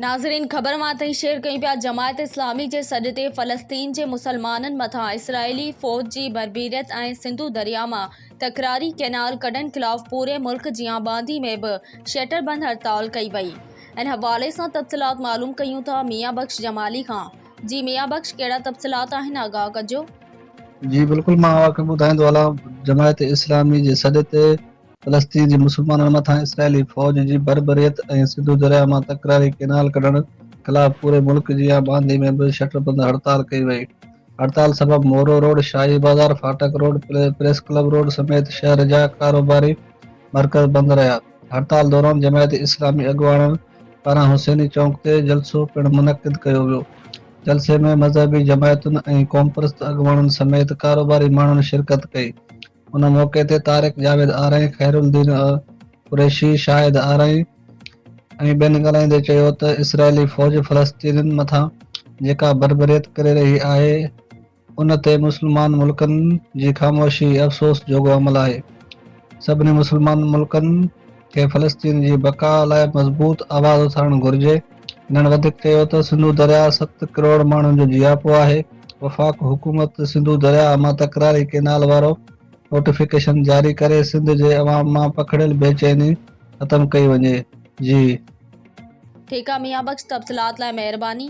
ناظرين خبر مان تائين شيئر ڪيون پيا جماعت اسلامي جي سڏ تي فلسطين جي مسلمانن مٿان اسرائيلي فوج جي بربريت ۽ سنڌو درياء مان تڪراري ڪئنال ڪڍڻ خلاف پوري ملڪ جيان ٻانڌي ۾ به شٽر بند هڙتال ڪئي وئي ان حوالي سان تفصيلات معلوم ڪيون ٿا ميان بخش جمالي کان جي ميان بخش ڪهڙا تفصيلات آهن آگاهه ڪجو. جي بلڪل مان اوهان کي ٻڌائيندو هلان جماعت اسلامي جي سڏ تي فلسطين جي مسلمانن مٿان اسرائيلي فوج جي بربريت ۽ سنڌو درياء مان تڪراري ڪئنال ڪڍڻ خلاف پوري ملڪ جيان ٻانڌي ۾ به شٽربند هڙتال ڪئي وئي. هڙتال سبب مورو روڊ، شاهي بازار، ڦاٽڪ روڊ، پريس ڪلب روڊ سميت شهر جا ڪاروباري مرڪز بند رهيا. هڙتال دوران جماعت اسلامي اڳواڻن پاران حسيني چونڪ تي جلسو پڻ منعقد ڪيو ويو. جلسي ۾ مذهبي جماعتن ۽ قومپرست اڳواڻن سميت ڪاروباري ماڻهن شرڪت ڪئي. ان موقعي تي طارق جاويد آرائين، خيرالدين قريشي، شاهد آرائين ۽ ٻين ڳالهائيندي چيو ته اسرائيلي فوج فلسطينين مٿان جيڪا بربريت ڪري رهي آهي ان تي مسلمان ملڪن جي خاموشي افسوس جوڳو عمل آهي، سڀني مسلمان ملڪن کي فلسطين جي بقاء لاء مضبوط آواز اٿارڻ گهرجي. هنن وڌيڪ چيو ته سنڌو درياء ست ڪروڙ ماڻهن جو جياپو آهي، وفاق حڪومت سنڌو درياء مان تڪراري ڪينال وارو نوٽيفڪيشن جاري ڪري سنڌ جي عوام مان پکڙيل بي چيني ختم ڪئي وڃي. جي. ٺيڪ آ ميان بخش تفصيلات لاء مهرباني.